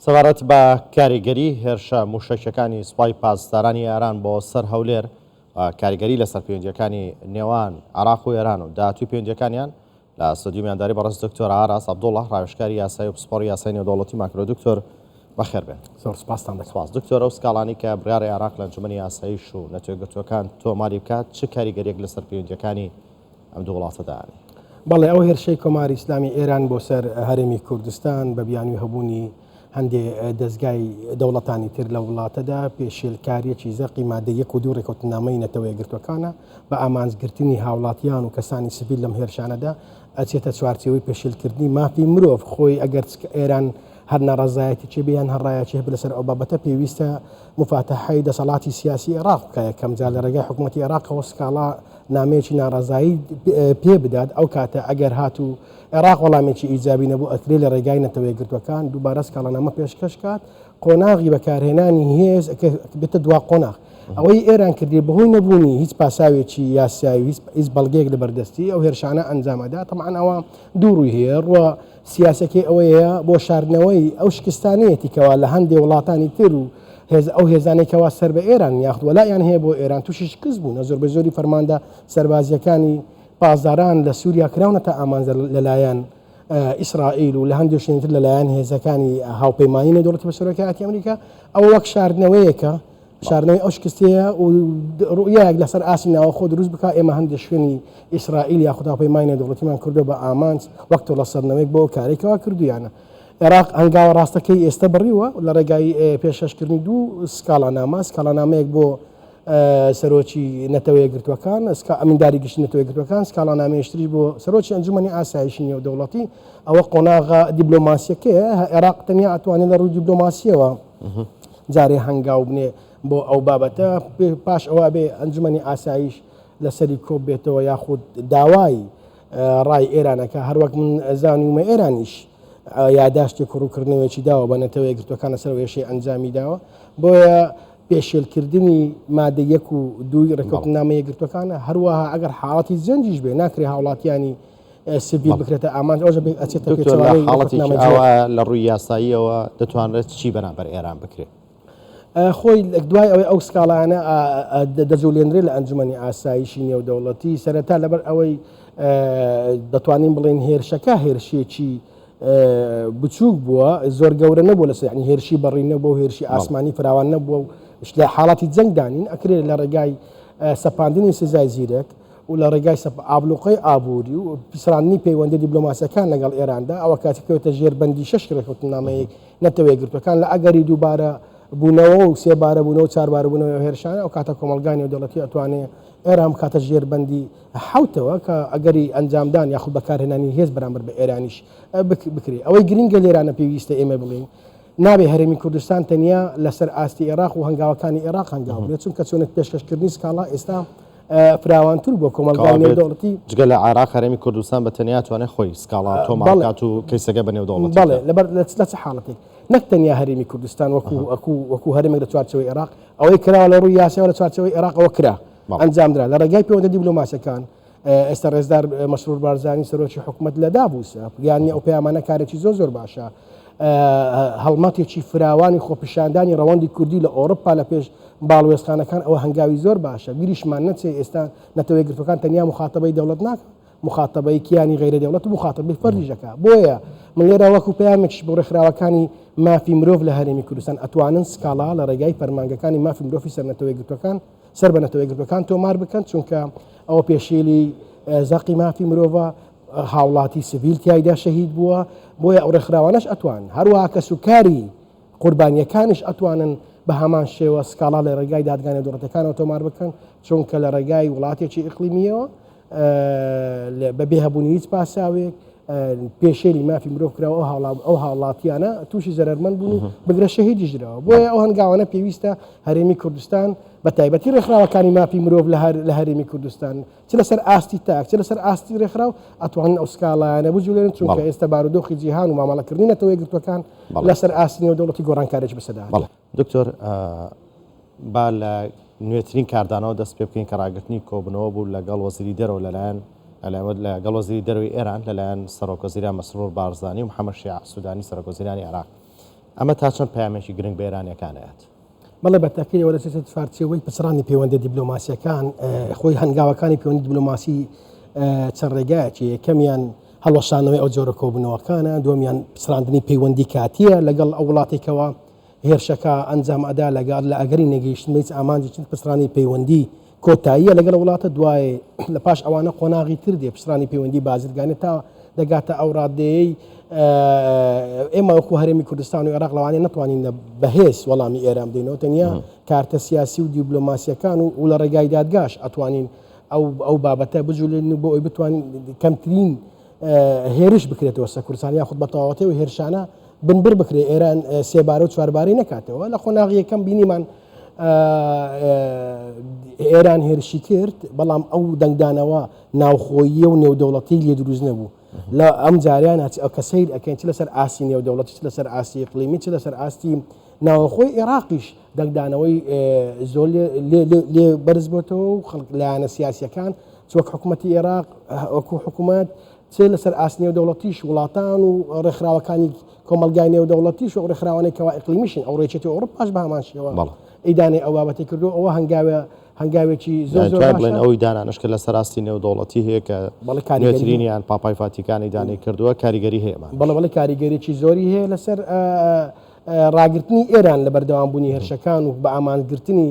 سەبارەت بە کاریگەری هێرشە مووشەکیەکانی سوپای پاسدارانی ئێران بۆ سەر هەولێر و کاریگەری لەسەر پەیوەندیەکانی نێوان عێراق و ئێران و داهاتووی پەیوەندیەکانیان لە ستۆدیۆ میوانداری بەڕێز دکتۆر ئاراس عەبدوڵڵا ڕاوێژکاری یاسایی و پسپۆڕی یاسای نێودەوڵەتی ماکرۆ دکتۆر بەخێر بێن. زۆر سوپاستان دەکەم. سوپاس دکتۆر ئەو سکاڵانەی کە بڕیارە عێراق لە ئەنجومەنی ئاسایش و نەتەوەیەکگرتووەکان تۆماری بکات چ کاریگەریەک لەسەر پەیوەندیەکانی ئەم دوو وڵاتە دانێ؟ بەڵێ ئەو هێرشەی کۆماری ئیسلامی ئێران بۆ سەر هەرێمی کوردستان بە بیانووی هەبوونی هەندێ دەزگای دەوڵەتانی تر لە وڵاتەدا پێشێلکارییەکی زەقی مادەی یەک و دوو ڕێکەوتننامەی نەتەوە یەکگرتووەکانە بە ئامانجگرتنی هاوڵاتیان و کەسانی سڤیل لەم هێرشانەدا ئەچێتە چوارچێوەی پێشێلکردنی مافی مرۆڤ خۆی ئەگەر ئێران هەر ناڕەزایەتیی بێ یان هەر ڕایەکی هەبێ لەسەر ئەو بابەتە پێویستە موفاتەحەی دەسەڵاتی سیاسی عێراق بکا یەکەم جار لە ڕێگای حکوومەتی عێراقەوە سکاڵا نامەیەکی ناڕەزایی پێ بدات ئەو کاتە ئەگەر هاتوو عێراق وەڵامێکی ئیجابی نەبوو ئەکرێ لە ڕێگای نەتەوە یەکگرتووەکان دووبارە سکاڵانامە پێشکەش کات قۆناغی بەکارهێنانی هێز بێتە دوا قۆناغ ئەوەی ئێران کردی بەهۆی نەبوونی هیچ پاساوێکی یاسایی و هیچ بەڵگەیەک لە بەردەستی ئەو هێرشانە ئەنجامەدا تەبعەن ئەوە دوو ڕووی هەیە ڕووە سیاسەکەی ئەوەیە بۆ شاردنەوەی ئەو شکستانەیەتی کەوا لە هەندێ وڵاتانی تر و هێز ئەو هێزانەی کەوا سەر بە ئێران یاخود وەلایان هەیە بۆ ئێران تووشی شکست بوونە زۆربەی زۆری فەرماندە سەربازییەکانی پاسداران لە سووریا کراونەتە ئامانج لەلایەن ئیسرائیل و لە هەندێک شوێنی تر لەلایەن هێزەکانی هاوپەیمانی نێودەوڵەتی بە سەرۆکایەتی ئەمریکا ئەوە وەک شاردنەوەیەکە شاردنەوەی ئەو شکستەیە و ڕوئیایەک لەسەر ئاستی ناوەخۆ دروست بکا، ئێمە هەندێک شوێنی ئیسرائیل یاخود هاوپەیمانی نێودەوڵەتیمان کردووە بە ئامانج وەک تۆڵەسەندنەوەیەک بۆ ئەو کارەی کەوا کردوویانە. عێراق هەنگاوە ڕاستەکەی ئێستە بڕیوە لە ڕێگای پێشکەشکردنی دوو سکاڵانامە، سکاڵانامەیەک بۆ سەرۆکی نەتەوە یەکگرتووەکان، ئەمینداری گشتی نەتەوە یەکگرتووەکان، سکاڵانامەیەکی تریش بۆ سەرۆکی ئەنجومەنی ئاسایشی نێودەوڵەتی. ئەوە قۆناغە دیبلۆماسییەکەیە، عێراق تەنیا ئەتوانێت لە ڕووی دیبلۆماسییەوە جارێ هەنگاو بنێ بۆ ئەو بابەتە پاش ئەوە بێ ئەنجومەنی ئاسایش لەسەری کۆ بێتەوە یاخود داوای ڕای ئێرانەکە هەروەک من زانیومە ئێرانیش یاداشتێک ڕووکردنەوەیەکی داوە بە نەتەوە یەکگرتووەکان لەسەر هێرشەی ئەنجامی داوە بۆیە پێشێلکردنی مادە یەک و دووی ڕێککەوتنامە یەکگرتووەکانە هەروەها ئەگەر حاڵەتی جەنگیش بێ ناکرێ هاوڵاتیانی سڤیل بکرێتە ئامانج ئەوەش ئەچێتە دکتۆر لە حاڵەتێکی ئاوا لە ڕووی یاساییەوە دەتوانرێت چی بەرامبەر ئێران بکرێت؟ خۆی دوای ئەوەی ئەو سکاڵانە دەجوڵێنرێت لە ئەنجومەنی ئاسایشی نێودەوڵەتی سەرەتا لەبەر ئەوەی دەتوانین بڵێن هێرشەکە هێرشێکی بچووک بووە زۆر گەورە نەبوو لەسەر ینی هێرشی بەڕی نەبوو هێرشی ئاسمانی فراوان نەبووە و لە حاڵەتی جەنگدانین ئەکرێت لە ڕێگای سەپاندنی سزای زیرەک و لە ڕێگای ئابلوقەی ئابووری و پچڕاندنی پەیوەندیە دیبلۆماسیەکان لەگەڵ ئێراندا، ئەوە کاتی کەوتە ژێر بەندی شەشی ڕێککەوتننامەی نەتەوە یەکگرتووەکان لە ئەگەری دووبارە بوونەوە و سێبارە بوونەوە و چاربارە بوونەوەی ئەو هێرشانە، ئەو کاتە کۆمەڵگای نێودەوڵەتی ئەتوانێ ئێران بخاتە ژێر بەندی حەوتەوە کە ئەگەری ئەنجامدان یاخود بەکارهێنانی هێز بەرامبەر بە ئێرانیش بکرێ. ئەوەی گرینگە لێرانە پێویستە ئێمە بڵێین نابێ هەرێمی کوردستان تەنیا لەسەر ئاستی ئێراق و هەنگاوەکانی ئێراق هەنگاو بنێت، چونکە چۆنێک پێشکەشکردنی سکاڵا ئێستا فراوانتر بووە کۆمەڵگای نێودەوڵەتی. جگە لە عێراق هەرێمی کوردستان بە تەنیا توانێت خۆی سکاڵا تۆمار بکات و کەیسەکە بە نێودەوڵەتی بکات. بەڵێ لەبەر لە چ حاڵەتێک نەک تەنیا هەرێمی کوردستان وەکو وەکو وەکو هەرێمێک لە چوارچێوەی عێراق ئەوەی کراوە لە ڕووی یاسایەوە لە چوارچێوەی عێراقەوە کرا ئەنجامدرا لە ڕێگای پەیوەندە دیبلۆماسیەکان ئێستا ڕێزدار مەسرور بارزانی سەرۆکی حکومەت لە داڤوسە یانی ئەو پەیامانە کارێکی زۆر زۆر باشە هەڵمەتێکی فراوانی خۆپیشاندانی ڕەوەندی کوردی لە ئۆرپا لە پێش باڵوێزخانەکان ئەوە هەنگاوی زۆر باشە بیریشمان نەچێ ئێستا نەتەوە یەکگرتووەکان تەنیا مخاتەبەی دەوڵەت ناکە مخاتەبەی کیانی غەیرە دەوڵەت و مخاتەبەی فەردیش دەکا بۆیە من لێرە وەکو پەیامێکیش بۆ ڕێکخراوەکانی مافی مرۆڤ لە هەرێمی کوردستان ئەتوانن سکاڵا لە ڕێگای فەرمانگەکانی مافی مرۆڤی سەر نەتەوە یەکگرتووەکان سەر بە نەتەوە یەکگرتووەکان تۆمار بکەن، چونکە ئەوە پێشێلی زەقی مافی مرۆڤە، هاوڵاتی سڤیل تیایدا شەهید بووە، بۆیە ئەو ڕێکخراوانەش ئەتوانن، هەروەها کەسوکاری قوربانییەکانیش ئەتوانن بە هەمان شێوە سکاڵا لە ڕێگای دادگا نێودەوڵەتیەکانەوە تۆمار بکەن، چونکە لە ڕێگای وڵاتێکی ئیقلیمییەوە بەبێ هەبوونی هیچ پاساوێک پێشێلی مافی مرۆڤ کراوە ئەو هاوڵاتیانە تووشی زەرەرمەند بوون و بگرە شەهیدیش دراوە بۆیە ئەو هەنگاوانە پێویستە هەرێمی کوردستان بە تایبەتی ڕێکخراوەکانی مافی مرۆڤ لە هەرێمی کوردستان چ لەسەر ئاستی تاک چ لەسەر ئاستی ڕێکخراو ئەتوانن ئەو سکاڵایانە بجولێنن چونکە ئێستا بارودۆخی جیهان و مامەڵەکردنی نەتەوە یەکگرتووەکان لەسەر ئاستی نێودەوڵەتی گۆڕانکاریی بەسەردا هاتووە. دکتۆر با لە نوێترین کاردانەوە دەست پێ بکەین کە ڕاگرتنی کۆبوونەوە بوو لەگەڵ وەزیری دەرەوە لەلایەن لەگەڵ وەزیری دەرەوەی ئێران لەلایەن سەرۆک وەزیران مەسرور بارزانی و محەممەد شیاع سوودانی سەرۆک وەزیرانی عێراق. ئەمە تا چەند پەیامێکی گرنگ بە ئێرانییەکان ئەیات؟ بەڵێ بە تەئکید ئەوە دەچێتە چوارچێوەی پچڕانی پەیوەندیە دیبلۆماسیەکان، خۆی هەنگاوەکانی پەیوەندی دیبلۆماسی چەند ڕێگایەکی، یەکەمیان هەڵوەشانەوەی ئەو جۆرە کۆبوونەوەکانە، دووەمیان پچڕاندنی پەیوەندی کاتیە لەگەڵ ئەو وڵاتێکەوە هێرشەکە ئەنجام ئەدا لەگەڵ لە ئەگەری نەگەیشتن بە هیچ ئامانجێکی پچڕانی پەیوەندی کۆتاییە لەگەڵ وڵاتە دوای لە پاش ئەوانە قۆناغی تر دێ پچڕانی پەیوەندی بازرگانی تا دەگاتە ئەو ڕادەیەی ئێمە وەکو هەرێمی کوردستان و عێراق لەوانەیە نەتوانین لە بەهێز وەڵامی ئێران بدەینەوە تەنیا کارتە سیاسی و دیبلۆماسیەکان و و لە ڕێگای دادگاش ئەتوانین ئەو ئەو بابەتە بجولێن و بۆ ئەوی بتوانین کەمترین هێرش بکرێتەوە سەر کوردستان یاخود بە تەواوەتی و هێرشانە بنبڕ بکرێ ئێران سێبارە و چواربارەی نەکاتەوە لە قۆناغی یەکەم بینیمان ئێران هێرشی کرد بەڵام ئەو دەنگدانەوە ناوخۆییە و نێودەوڵەتی لێ دروست نەبوو لە ئەم جاریان هەچ ئەو کە سەیر ئەکەین چ لەسەر ئاستی نێودەوڵەتی چ لەسەر ئاستی ئیقلیمی چ لەسەر ئاستی ناوەخۆی عێراقیش دەنگدانەوەی زۆر لێ بەرز بۆتەوە و خەڵک لایەنە سیاسیەکان چ وەک حکوومەتی عێراق وەکو حکوومەت چ لەسەر ئاست نێودەوڵەتیش وڵاتان و ڕێکخراوەکانی کۆمەڵگای نێودەوڵەتیش و ڕێکخراوانەی کەوا ئیقلیمیشن ئەو ڕێچێتی ئەوروپاش بە هەمان شێوە ئیدانەی ئەو بابەتی کردو ئەوە هەنگاوە هەنگاوێکی زۆر زۆر بڵێن ئەوی دانانش کە لەسەر ئاستی نێودەوڵەتی هەیە کە نوێترینیان پاپای فاتیکان ئیدانەی کردووە کاریگەری هەیە بەڵێ بەڵێ کاریگەریی زۆری هەیە لەسەر ڕاگرتنی ئێران لە بەردەوامبوونی هێرشەکان و بە ئامانجگرتنی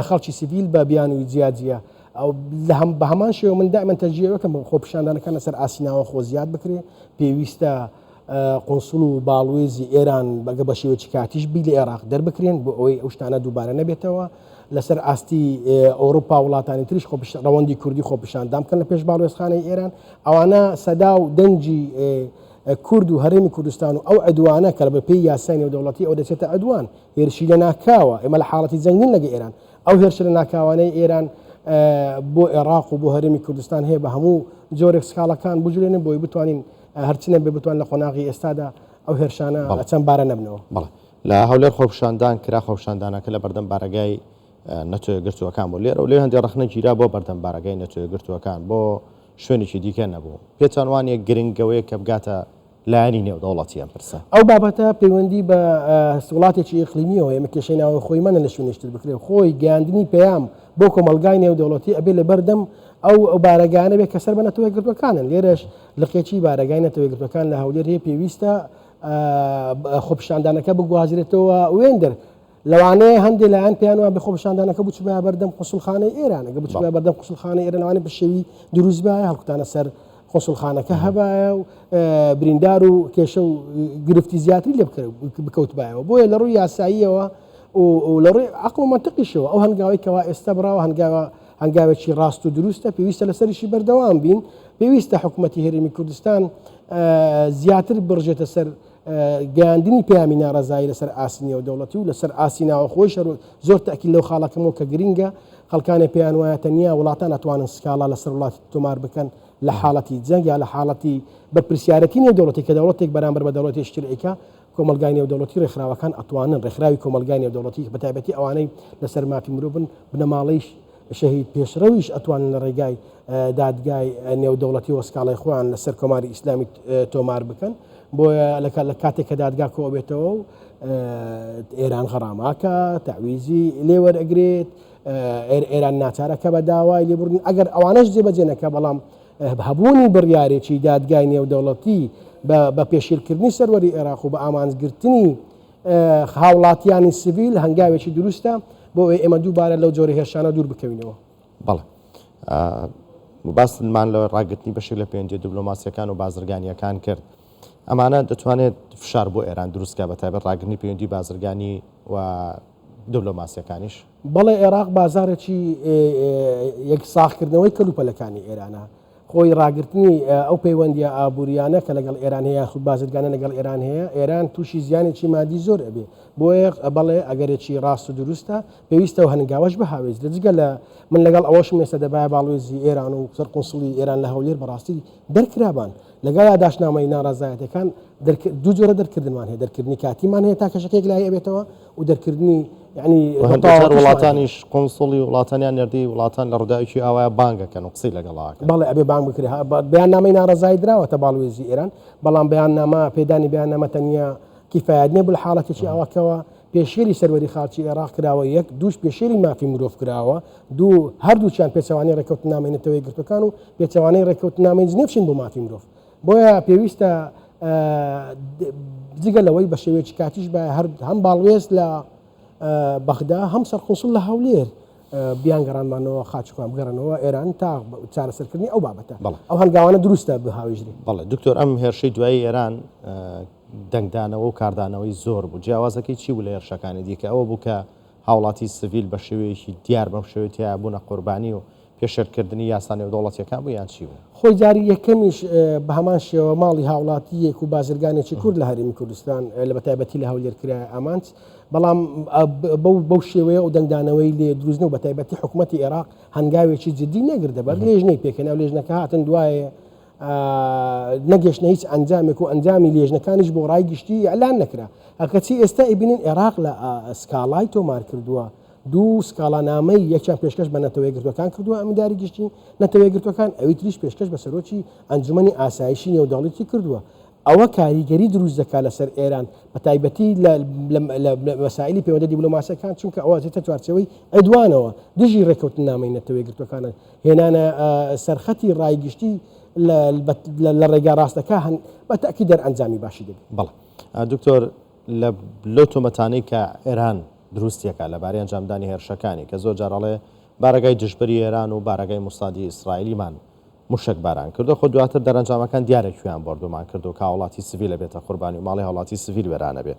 خەڵکی سیڤیل بە بیانووی جیاجیا ئەو لە هەم بە هەمان شێوە من دائما تەرجیح ئەکەم خۆپیشاندانەکان لەسەر ئاستی ناوەخۆ زیاد بکرێ پێویستە قونسڵ و باڵوێزی ئێران بەگە بە شێوەیەکی کاتیش بی لە عێراق دەربکرێن بۆ ئەوەی ئەو شتانە دووبارە نەبێتەوە لەسەر ئاستی ئەوروپا وڵاتانی تریش ڕەوەندی کوردی خۆپیشاندان بکەن لە پێش باڵوێزخانەی ئێران ئەوانە سەدا و دەنگی کورد و هەرێمی کوردستان و ئەو عدوانە کە بە پێی یاسای نێودەوڵەتی ئەو دەچێتە عدوان هێرشی لە ناکاوە ئێمە لە حاڵەتی جەنگ نین لەگە ئێران ئەو هێرشە لە ناکاوانەی ئێران بۆ عێراق و بۆ هەرێمی کوردستان هەیە بە هەموو جۆرێک سکاڵەکان بجولێنن بۆی بتوانین هەرچنە بێ بتوان لە قۆناغی ئێستادا ئەو هێرشانە چەند بارە نەبنەوە. بەڵێ لە هەولێر خۆپیشاندان کرا، خۆپیشاندانەکە لە بەردەم بارەگای نەتەوە یەکگرتووەکان بوو. لێرە و لەوێ هەندێک ڕەخنە گیرا بۆ بەردەم بارەگای نەتەوە یەکگرتووەکان، بۆ شوێنێکی دیکە نەبوو. پێتان وانییە گرنگەوەیە کە بگاتە لایەنی نێودەوڵەتی ئەم پرسە؟ ئەو بابەتە پەیوەندی بە وڵاتێکی ئیقلیمیەوە هەیە، ئێمە کێشەی ناوەخۆیمانە لە شوێنێکی تر بکرێت، خۆی گەیاندنی پەیام بۆ کۆمەڵگای نێودەوڵەتی ئەبێ لەبەردەم ئەو بارەگایانە بێت کە سەر بە نەتەوە یەکگرتووەکانن، لێرەش لقێکی بارەگای نەتەوە یەکگرتووەکان لە هەولێر هەیە، پێویستە خۆپیشاندانەکە بگوازرێتەوە وێندەر. لەوانەیە هەندێ لایەن پێیان وابێ خۆپیشاندانەکە بچوبایە بەردەم قونسوڵخانەی ئێران، ئەگەر بچوبایە بەردەم قونسوڵخانەی ئێران لەوانەیە پشێوی دروست بایە، هەڵکوتانە سەر قونسوڵخانەکە هەبایە و بریندار و کێشە و گرفتی زیاتری لێ بکەوتبایەوە. بۆیە لە ڕووی یاساییەوە و لە ڕووی عەقڵ و مەنتقیشەوە ئەو هەنگاوەی کەوا ئێستا بڕاوە هەنگاوە هەنگاوێکی ڕاست و دروستە، پێویستە لەسەریشی بەردەوام بین. پێویستە حکوومەتی هەرێمی کوردستان زیاتر بڕژێتە سەر گەیاندنی پەیامی ناڕەزایی لەسەر ئاستی نێودەوڵەتی و لەسەر ئاستی ناوەخۆیش هەر زۆر تەئکید لەو خاڵەکەمەوە کە گرینگە خەڵکانێ پێیان وایە تەنیا وڵاتان ئەتوانن سکاڵا لەسەر وڵاتی تۆمار بکەن لە حاڵەتی جەنگ یا لە حاڵەتی بەرپرسیارەتی نێودەوڵەتی کە دەوڵەتێک بەرامبەر بە دەوڵەتێکی تر ئەیکا کۆمەڵگای نێودەوڵەتی ڕێکخراوەکان ئەتوانن ڕێکخراوی کۆمەڵگای نێودەوڵەتی بەتایبەتی ئەوانەی لەسەر مافی مرۆڤن بنەماڵەی شەهید پێشڕەویش ئەتوانن لە ڕێگای دادگای نێودەوڵەتیەوە سکاڵای خۆیان لەسەر کۆماری ئیسلامی تۆمار بکەن بۆیە لە کاتێک کە دادگا کۆبێتەوە و ئێران غەڕاماکە تەعویزی لێوەرئەگرێت ئێران ناچارە کە بە داوای لێبوردن ئەگەر ئەوانەش جێبەجێ نەکە بەڵام هەبوونی بڕیارێکی دادگای نێودەوڵەتی بە پێشیلکردنی سەروەری عێراق و بە ئامانجگرتنی هاوڵاتیانی سڤیل هەنگاوێکی دروستە بۆ ئەوەی ئێمە دووبارە لەو جۆرە هێرشانە دوور بکەوینەوە. بەڵێ. باسمان لە ڕاگرتنی بەشێک لە پەیوەندییە دیبلۆماسییەکان و بازرگانییەکان کرد. ئەمانە دەتوانێت فشار بۆ ئێران دروست بکات، بەتایبەت ڕاگرتنی پەیوەندی بازرگانی و دیبلۆماسییەکانیش؟ بەڵێ عێراق بازاڕێکی یەک ساغکردنەوەی کەلوپەلەکانی ئێرانە. خۆی ڕاگرتنی ئەو پەیوەندییە ئابوورییانە کە لەگەڵ ئێران هەیە یاخود بازرگانە لەگەڵ ئێران هەیە، ئێران تووشی زیانێکی مادی زۆر ئەبێ. بۆیە بەڵێ ئەگەرێکی ڕاست و دروستە، پێویستە ئەو هەنگاوەش بهاوێژرێت. جگە لە من لەگەڵ ئەوەشم ئێستا دەبایە باڵوێزی ئێران و سەرقونسڵی ئێران لە هەولێر بەڕاستی دەرکرابان. لەگەڵ یاداشتنامەی ناڕەزایەتیەکان دوو جۆرە دەرکردنمان هەیە، دەرکردنی کاتیمان هەیە تا کەشەکە یەکلایی ئەبێتەوە و دەرکردنی یعنی هەندێک وڵاتانیش قونسڵی وڵاتانیان نێردەی وڵاتان لە ڕووداوێکی ئاوایە بانگ ئەکەن و قسەی لەگەڵ ئەکەن. بەڵێ ئەبێ بانگ بکرێ. بەیاننامەی ناڕەزایی دراوەتە باڵوێزی ئێران، بەڵام بەیاننامە پێدانی بەیاننامە تەنیا کیفایەت نیە بۆ لە حاڵەتێکی ئاوا کەوا پێشێلی سەروەری خاکی ئێراق کراوە یەک، دووش پێشێلی مافی مرۆڤ کراوە، دوو هەردووکیان پێچەوانەی ڕێککەوتننامەی نەتەوە یەکگرتووەکان و پێچەوانەی ڕێککەوتننامەی جنێفشین بۆ مافی مرۆڤ. بۆیە پێویستە جگە لەوەی بە شێوەیەکی کاتیش بە هەر هەم باڵوێز لە بەغدا هەم سەرقونسڵ لە هەولێر بیانگەڕانمانەوە خاکی خۆیان بگەڕێنەوە ئێران تا چارەسەرکردنی ئەو بابەتە. ئەو هەنگاوانە دروستە بهاوێژرێ. بەڵێ دکتۆر ئەم هێرشەی دوایی ئێران دەنگدانەوە و کاردانەوەی زۆر بوو جیاوازەکەی چی بوو لە هێرشەکانی دیکە ئەوە بوو کە هاوڵاتی سڤیل بە شێوەیەکی دیار بەم شێوەیە تیا بوونە قوربانی و پێشێلکردنی یاسا نێودەوڵەتیەکان بوو یان چی بوو؟ خۆی جاری یەکەمیش بە هەمان شێوە ماڵی هاوڵاتییەک و بازرگانێکی کورد لە هەرێمی کوردستان لە بەتایبەتی لە هەولێر کرایە ئامانج، بەڵام بەو شێوەیە ئەو دەنگدانەوەی لێ دروست نەبوو، بەتایبەتی حکومەتی عێراق هەنگاوێکی جدی نەگرتە بەر، لێژنەی پێکهێنا و لێژنەکە هاتن دوایێ نەگەشتنە هیچ ئەنجامێک و ئەنجامی لێژنەکانیش بۆ ڕای گشتی ئیعلان نەکرا. کەچی ئێستا ئەیبینین عێراق لە سکاڵای تۆمار کردووە، دوو سکاڵانامەی یەکیان پێشکەش بە نەتەوە یەکگرتووەکان کردووە ئەمینداری گشتی نەتەوە یەکگرتووەکان، ئەوی تریش پێشکەش بە سەرۆکی ئەنجومەنی ئاسایشی نێودەوڵەتی کردووە. ئەوە کاریگەری دروست دەکات لەسەر ئێران بە تایبەتی لە مەسائلی پەیوەندە دیبلۆماسیەکان، چونکە ئەوە ئەچێتە چوارچێوەی عدوانەوە دژی ڕێککەوتننامەی نەتەوە یەکگرتووەکانە، هێنانە سەرخەتی ڕای گشتی لە ڕێگا ڕاستەکە بە تەئکید دەرئەنجامی باشی دەبێت. بەڵێ دکتۆر لە لەو تۆمەتانەی کە ئێران دروستیەکا لەبارەی ئەنجامدانی هێرشەکانی کە زۆر جار ئەڵێ بارەگای دژبەری ئێران و بارەگای موسادی ئیسرائیلیمان موشەک باران کردوە خۆ دواتر دەرەنجامەکان دیارە کوێیان بۆردومان کردوە کە هاوڵاتی سڤیل ئەبێتە قوربانی و ماڵی هاوڵاتی سڤیل وێران ئەبێ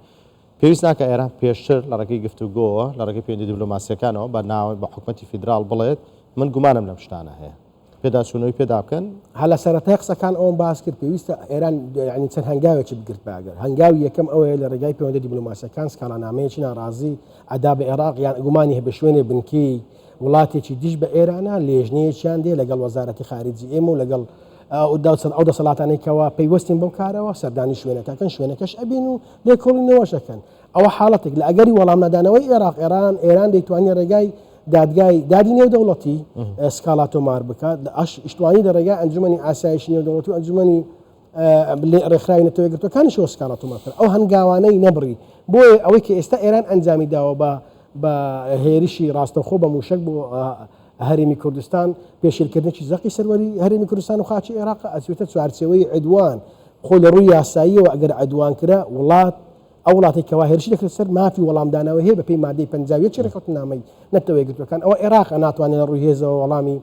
پێویست ناکا ئێران پێشتر لە ڕێگەی گفتوگۆوە لە ڕێگەی پەیوەندی دیبلۆماسیەکانەوە بە ناوەند بە حکومەتی فیدراڵ بڵێت من گومانم لەم شتانە هەیە پێداچوونەوەی پێدا بکەن. هەر لە سەرەتای قسەکان ئەوەم باس کرد پێویستە ئێران یانی چەند هەنگاوێکی بگرتبا ئەگەر هەنگاوی یەکەم ئەوەیە لە ڕێگای پەیوەندە دیبلۆماسیەکان سکاڵانامەیەکی ناڕازی ئەدا بە ئێراق یان گومانی هەبێ شوێنێ بنکەی وڵاتێکی دژ بە ئێرانە لێژنەیەکیان دێ لەگەڵ وەزارەتی خارجی ئێمە و لەگەڵ ئەو دەسەڵاتانەی کەوا پەیوەستین بەو کارەوە سەردانی شوێنەکەکەن شوێنەکەش ئەبین و لێکۆڵینەوەش ئەکەن ئەوە حاڵەتێک لە ئەگەری وەڵام نەدانەوەی ئێراق ئێران ئێران دەیتوانی ڕێگای دادگای دادی نێودەوڵەتی سکاڵا تۆمار بکات ئەشتوانی لە ڕێگای ئەنجومەنی ئاسایشی نێودەوڵەتی و ئەنجومەنی ڕێکخراوی نەتەوە یەکگرتووەکانیشەوە سکاڵا تۆمار کرا. ئەو هەنگاوانەی نەبڕی. بۆیە ئەوەی کە ئێستا ئێران ئەنجامی داوە بە بە هێرشی ڕاستەوخۆ بە مووشەک بۆ هەرێمی کوردستان، پێشێلکردنێکی زەقی سەروەری هەرێمی کوردستان و خاکی عێراقە، ئەچێتە چوارچێوەی عدوان. خۆ لە ڕووی یاساییەوە ئەگەر عدوان کرا، وڵات ئەو وڵاتەی کەوا هێرشی دەکرێتە سەر مافی وەڵامدانەوەی هەیە بەپێی مادەی 51 ڕێککەوتننامەی نەتەوە یەکگرتووەکان ئەوە عێراقە ناتوانێت لە ڕووی هێزەوە وەڵامی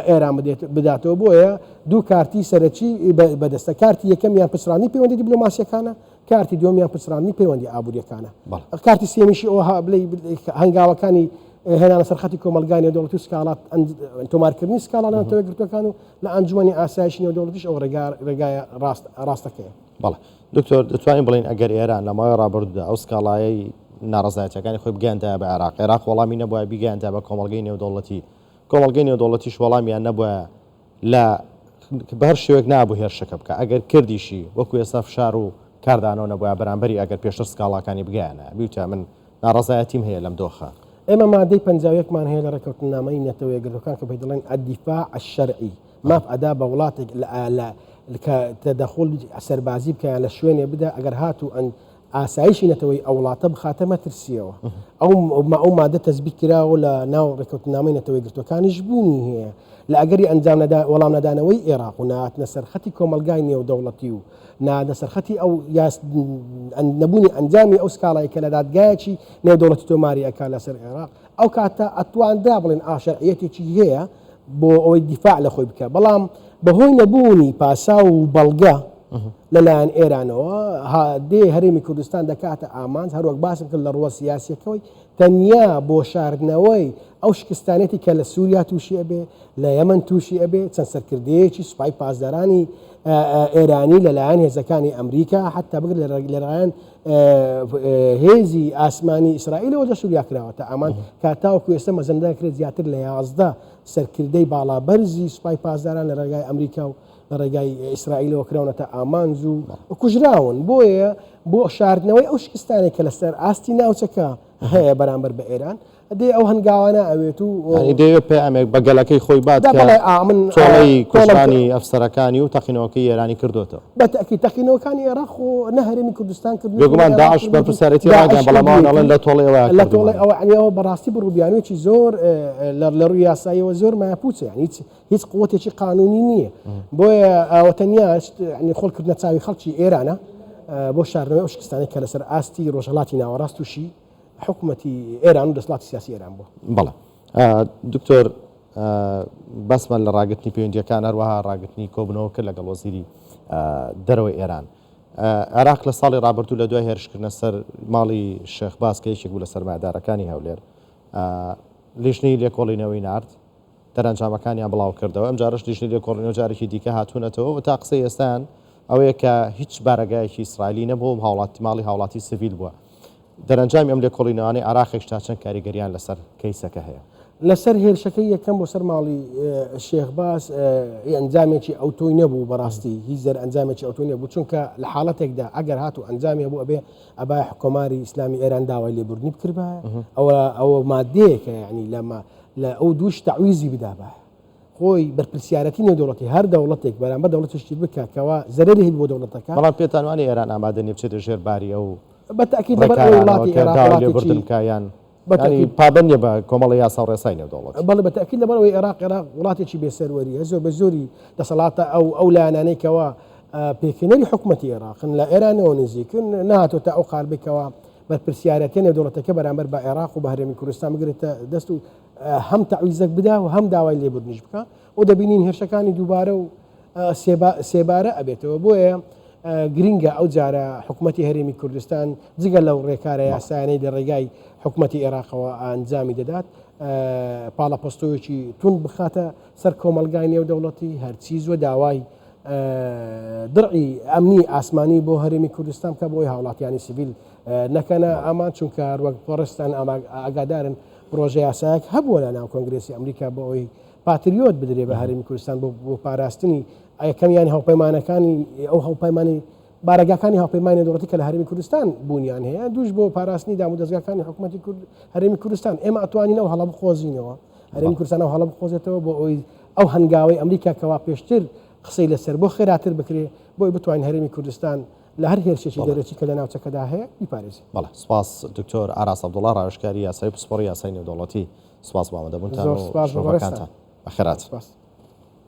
ئێران بدێت بداتەوە بۆیە دوو کارتی سەرەکی بەدەستە کارتی یەکەمیان پچڕاندنی پەیوەندی دیبلۆماسیەکانە کارتی دووەمیان پچڕاندنی پەیوەندی ئابووریەکانە کارتی سێمیشی ئەوها بڵێ هەنگاوەکانی هێنانە سەرخەتی کۆمەڵگای نێودەوڵەتی و سکاڵات تۆمارکردنی سکاڵا لە نەتەوە یەکگرتووەکان و لە ئەنجومەنی ئاسایشی نێودەوڵەتیش ئەو ڕێگایە ڕاستەکەیە. بەڵێ دکتۆر دەتوانین بڵێین ئەگەر ئێران لە ماوەی ڕابردوودا ئەو سکاڵایەی ناڕەزایەتیەکانی خۆی بگەیاندایە بە عێراق، عێراق وەڵامی نەبوایە بیگەیاندایە بە کۆمەڵگەی نێودەوڵەتی، کۆمەڵگەی نێودەوڵەتیش وەڵامیان نەبوایە لە بە هەر شێوەیەک نابوو هێرشەکە بکا، ئەگەر کردیشی وەکو ئێستا فشار و کاردانەوە نەبوایە بەرامبەری ئەگەر پێشتر سکاڵاکانی بگەیانایە بیوتایە من ناڕەزایەتیم هەیە لەم دۆخە. ئێمە مادەی 51 مان هەیە لە ڕێککەوتننامەی نەتەوە یەکگرتووەکان کە پێی دەڵێن الدفاع الشرعی، ماف ئەدا بە وڵاتێک لە کە تەدەخول سەربازی بکە یان لە شوێنێ بدا ئەگەر هاتوو ئەن ئاسایشی نەتەوەی ئەو وڵاتە بخاتە مەترسیەوە ئەو ئەو مادە تەزبیت کراوە لە ناو ڕێککەوتنامەی نەتەوەی گرتوەکانیش بوونی هەیە لە ئەگەری ئەنجام نەدا وەڵام نەدانەوەی عێراق و ناتنە سەرخەتی کۆمەلگای نێودەوڵەتی و نادە سەرخەتی ئەو یاس نەبوونی ئەنجامی ئەو سکاڵای کە لە دادگایەکی نێودەوڵەتی تۆماری ئەکا لەسەر عێراق ئەو کاتە ئەتواندرا بڵێن ئا شەرعیەتێکی هەیە بۆ ئەوەی دیفاع لە خۆی بکە بەڵام بەهۆی نەبوونی پاساو و بەڵگە لەلایەن ئێرانەوە دێ هەرێمی کوردستان دەکاتە ئامانج هەروەک باسم کرد لە ڕووە سیاسیەکەوەی تەنیا بۆ شاردنەوەی ئەو شکستانێتی کە لە سووریا تووشی ئەبێ لە یەمەن تووشی ئەبێ چەند سەرکردەیەکی سوپای پاسدارانی ئێرانی لەلایەن هێزەکانی ئەمریکا حتا بگر لەلایەن هێزی ئاسمانی ئیسرائیلەوە لە سووریا کراوەتە ئامان کە تاوەکو ئێستا مەزەندە دەکرێت زیاتر لە 11 سەرکردەی باڵابەرزی سوپای پاسداران لە ڕێگای ئەمریکا و لە ڕێگای ئیسرائیلەوە کراونەتە ئامانج و کوژراون بۆیە بۆ شاردنەوەی ئەو شکستانێک کە لەسەر ئاستی ناوچەکە هەیە بەرامبەر بە ئێران. دێ ئەو هەنگاوانە ئەوێت و یانی دەیەوێت پەیامێک بە گەلەکەی خۆی بات دا کە بەڵێ ئا من تۆڵەی تۆڵەم کوژرانی ئەفسەرەکانی و تەقینەوەکەی ئێرانی کردۆتەوە. بە تەئکید تەقینەوەکانی ئێراق خۆ نە هەرێمی کوردستان کردوویەتی نە بێگومان ئێراق داعش کردوویەتی بەرپرسیارێتی داعش ڕاگەیاند بەڵام ئەوان ئەڵێن کردوویەتی لە تۆڵەی ئەوەیا لە تۆڵەی کردوومانە. ئەوە یانی ئەوە بەڕاستی بڕوبیانوویەکی زۆر لە لە ڕووی یاساییەوە زۆر مایەپووچە یانی هیچ هیچ قوتێکی قانونی نییە بۆیە ئەوە تەنیا یانی خۆڵ کردنە چاوی خەڵکی ئێرانە بۆ شاردنەوەی ئەو شکستانەی کە لەسەر ئاستی ڕۆژهەڵاتی ناوەڕاست تووشی حکومەتی ئێران و دەسەڵاتی سیاسی ئێران بووە. بەڵێ دکتۆر باسمان لە ڕاگرتنی پەیوەندییەکان هەروەها ڕاگرتنی کۆبوونەوە کرد لەگەڵ وەزیری دەرەوەی ئێران. عێراق لە ساڵی ڕابردوو لە دوای هێرشکردنە سەر ماڵی شێخ باز کە یەکێک بوو لە سەرمایەدارەکانی هەولێر لیژنەی لێکۆڵینەوەی نارد دەرەنجامەکانیان بڵاوکردەوە، ئەمجارەش لیژنەی لێکۆڵینەوە جارێکی دیکە هاتوونەتەوە و تا قسەی ئێستایان ئەوەیە کە هیچ بارەگایەکی ئیسرائیلی نەبووە و هاوڵاتی ماڵی هاوڵاتی سڤیل بووە. دەرەنجامی ئەم لێکۆڵینەوانەی عێراقیش تا چەند کاریگەریان لەسەر کەیسەکە هەیە؟ لەسەر هێرشەکەی یەکەم بۆ سەر ماڵی شێخ باز ئەنجامێکی ئەوتۆی نەبوو بەڕاستی هیچ دەرئەنجامێکی ئەوتۆی نەبوو چونکە لە حاڵەتێکدا ئەگەر هاتوو ئەنجامی هەبوو ئەبێ ئەبایە کۆماری ئیسلامی ئێران داوای لێبوردنی بکردبایە ئەوە ئەوە مادەیەکە یعنی لەمە لە ئەو دووش تەعویزی بدابایە خۆی بەرپرسیارەتی نێودەوڵەتی هەر دەوڵەتێک بەرامبەر دەوڵەتێکی بکات کەوا زەرەری هەبی بۆ دەوڵەتەکە. بەڵام پێتان وانیە ئێران ئامادە نیە بچێتە ژێر باری ئەو بە تەئکید لەبەر ئەوەی ڕێکارانەوە وڵاتی کە ئێراق داوای لێبوردن وڵاتێکی بکا یان بە یانی تەئکید پابەند نیە بە کۆمەڵی یاسا و ڕێسای نێودەوڵەتی. بەڵێ بە تەئکید لەبەر ئەوەی ئێراق ئێراق وڵاتێکی بێ سەروەریە زۆر بە زۆری دەسەڵاتە ئەو ئەو لایەنانەی کەوا پێکهێنەری حکومەتی ئێراقن لە ئێرانەوە نزیکن نەهاتۆتە ئەو قالبەی کەوا بەرپرسیارەتیە نێودەوڵەتەکە بەرامبەر بە عێراق و بە هەرێمی کوردستان بگرێتە دەست و هەم تەعویزەک بدا و هەم داوای لێبوردنیش بکا و دەبینین هێرشەکانی دووبارە و سێبارە ئەبێتەوە بۆیە گرنگە ئەو جارە حکوومەتتی هەرێمی کوردستان جگە لەو ڕێکارە یاسایانەی لە ڕێگای حکوومەتتی عێراقەوە ئەنجامی دەدات پاڵەپەستۆیەکی تون بخاتە سەر کۆمەلگای نێودەوڵەتی هەرچی زووە داوای دڕعی ئەمنی ئاسمانی بۆ هەرێمی کوردستان بکە بۆی هاوڵاتیانی سیڤیل نەکەنە ئامان چونکە هەروەک پۆڕستان ئاگادارن پرۆژە یاسایەک هەبووە لە ناو کۆنگرێسی ئەمریکا بۆ ئەوەی پاتریۆت بدرێ بە هەرێمی کوردستان بۆ بۆ پاراستنی یەکەمیان هاوپەیمانەکانی ئەو هاوپەیمانی بارەگاکانی هاوپەیمانی نێودەوڵەتی کە لە هەرێمی کوردستان بوونیان هەیە دووش بۆ پاراستنی دامودەزگاکانی حکوومەتی کورد هەرێمی کوردستان ئێمە ئەتوانین ئەو هەڵە بقۆزینەوە هەرێمی کوردستان ئەو هەڵە بقۆزێتەوە بۆ ئەوەی ئەو هەنگاوەی ئەمریکا کەوا پێشتر قسەی لەسەر بۆ خێراتر بکرێ بۆی بتوانین هەرێمی کوردستان لە هەر هێرشێکی دەرەکی کە لە ناوچەکەدا هەیە بیپارێزین. بەڵێ سوپاس دکتۆر ئاراس عەبدوڵا ڕاوێژکاری یاسایی و پسپۆڕی یاسای نێودەوڵەتی سوپاس بۆ ئامادەبوونتان زۆر و سوپاس بۆ بەڕێزتان. شرۆڤەکانتان. بەخێرهاتن. سوپاس.